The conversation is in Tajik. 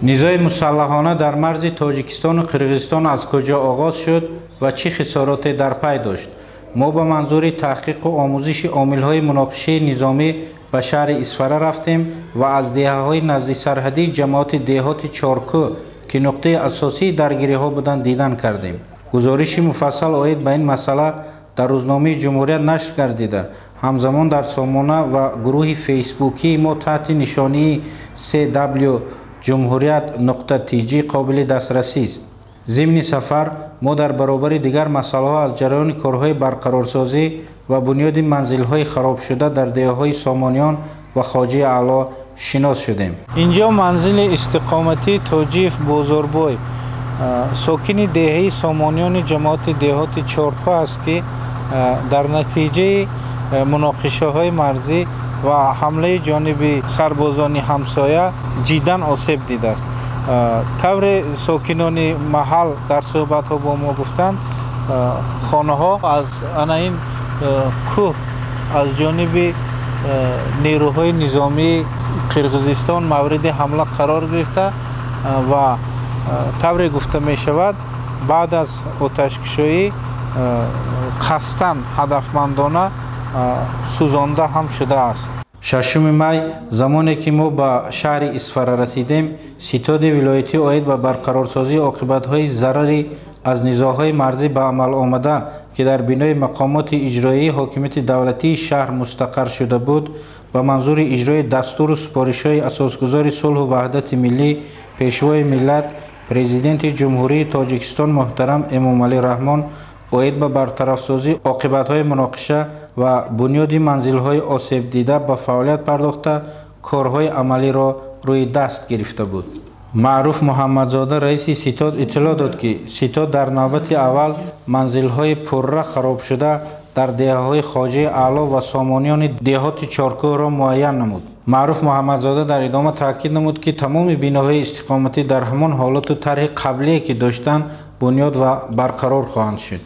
Низои мусаллаҳона дар марзи Тоҷикистону Қирғизистон аз куҷо оғоз шуд ва чӣ хисороте дар пай дошт? Мо ба манзури таҳқиқу омӯзиши омилҳои муноқишаи низомӣ ба шаҳри Исфара рафтем ва аз деҳаҳои наздисарҳадии ҷамоати деҳоти Чоркӯ, ки нуқтаи асосии даргириҳо буданд, дидан кардем. Гузориши муфассал оид ба ин масъала дар рӯзномаи Ҷумҳурият нашр гардида, ҳамзамон дар сомона ва гурӯҳи фейсбукии мо таҳти нишонии cw ҷумҳурият нуқта tg қобили дастрасист. Зимни сафар мо дар баробари дигар масъалаҳо аз ҷараёни корҳои барқарорсозӣ ва бунёди манзилҳои харобшуда дар деҳаҳои Сомониён ва Хоҷаи Аъло шинос шудем. Инҷо манзили истиқоматии Тоҷиев Бозорбой, сокини деҳаи Сомониёни ҷамоати деҳоти Чоркӯ аст, ки дар натиҷаи муноқишаҳои марзӣ ва ҳамлаи ҷониби сарбозони ҳамсоя ҷиддан осеб дидааст. Тавре сокинони маҳал дар суҳбатҳо бо мо гуфтанд, хонаҳо аз ана ин кӯҳ аз ҷониби нерӯҳои низомии Қирғизистон мавриди ҳамла қарор гирифта ва тавре гуфта мешавад, баъд аз оташкушоӣ қасдан ҳадафмандона сӯзонда ҳам шудааст. 6 май, замоне ки мо ба шаҳри Исфара расидем, ситоди вилоятӣ оид ба барқарорсозии оқибатҳои зарари аз низоъҳои марзӣ ба амал омада, ки дар бинои мақомоти иҷроияи ҳокимияти давлатии шаҳр мустақар шуда буд, ба манзури иҷрои дастуру супоришҳои асосгузори сулҳу ваҳдати миллӣ, пешвои миллат, Президенти Ҷумҳурии Тоҷикистон муҳтарам Эмомалӣ Раҳмон оид ба бартарафсозии оқибатҳои муноқиша ва бунёди манзилҳои осебдида ба фаъолият пардохта, корҳои амалиро рӯи даст гирифта буд. Маъруф Муҳаммадзода, раиси ситод, иттилоъ дод, ки ситод дар навбати аввал манзилҳои пурра харобшуда дар деҳаҳои Хоҷаи Аъло ва Сомониёни деҳоти Чоркӯҳро муайян намуд. Маъруф Муҳаммадзода дар идома таъкид намуд, ки тамоми биноҳои истиқоматӣ дар ҳамон ҳолату тарҳи қаблие, ки доштанд, бунёд ва барқарор хоҳанд шуд.